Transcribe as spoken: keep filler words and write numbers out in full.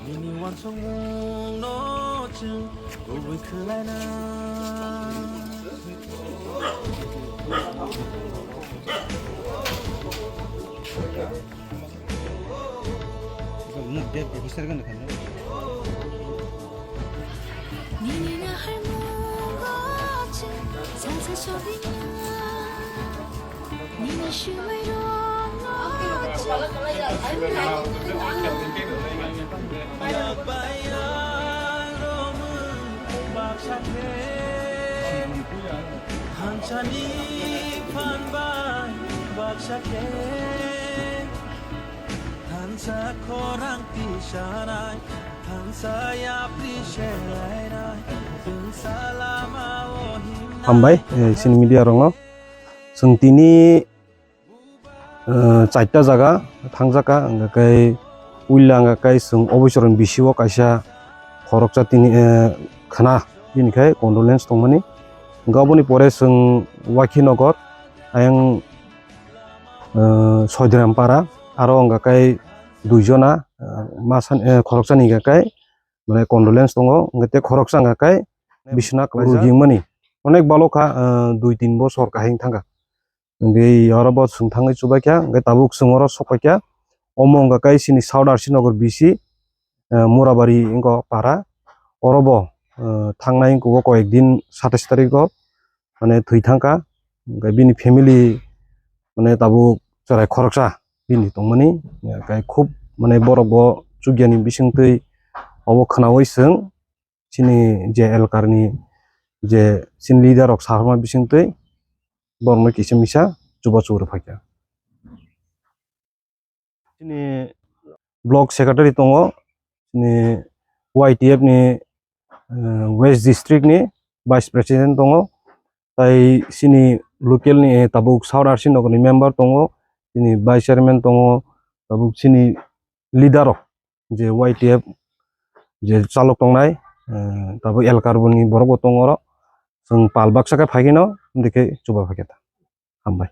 Bini uansukmungno chwng kubui khlaina. Nini naharmungo chwng salsa sogwina. Nini swmairokno chwng Bairang romwi baksa khe, thansani phan bai baksa khe. Thansa khorang tisanai, thansa yapri selainai, tungsa lama o himnai. Hambai, eh, chini media rokno. Chwng tini, eh, charta jaga thangjaka, hwnkhe uila hwnkhe chwng oboichoroni bisio kaisa khoroksa tini, eh, khna, bini khe condolence tongmani. Hwnkhe oboni pore chwng Wakhinagar, ayang eh, Soidiram para, aro hwnka khe duijona, eh, masa, eh, khoroksani hwnka khe, mane, condolence tongo, hwnka tei khoroksa hwnka khe biswna kwlaijak. Uru himani onek balo kha, eh, dui tin bosor kahing thangkha. Hwnkhe oro bo chwng thangwi chubaikha, hwnkhe tabuk chwng oro sokpaikha. Omo hwnka khe chini South R C Nagar B C, eh, Murabari wngkha para. Oro bo, eh, thangnai wngkha o koyek din, satais tarikh o, mane, thwi thangkha. Hwnkhe bini family, mane, tabuk chwrai khoroksa bini tongmani. Hwnkhe khub, mane, borok bo chukyani bisingtwi obo khwnawi chwng chini je elkarni je chini leader rok saharma bisingtwi borokno kisa misa chubachu rwphaikha. Chini block secretary tongo, chini Y T F ni, eh, West District ni Vice President tongo, tai chini local ni, eh, tabuk South R C Nagar ni member tongo, chini Vice Chairman tongo, tabuk chini leader rok je Y T F je chalok tongnai, eh, tabuk elkar boni borok bo tongo oro, chwng pal baksa khe phaikhe no, hwnkhe chuba phaikhe ta. Hambai.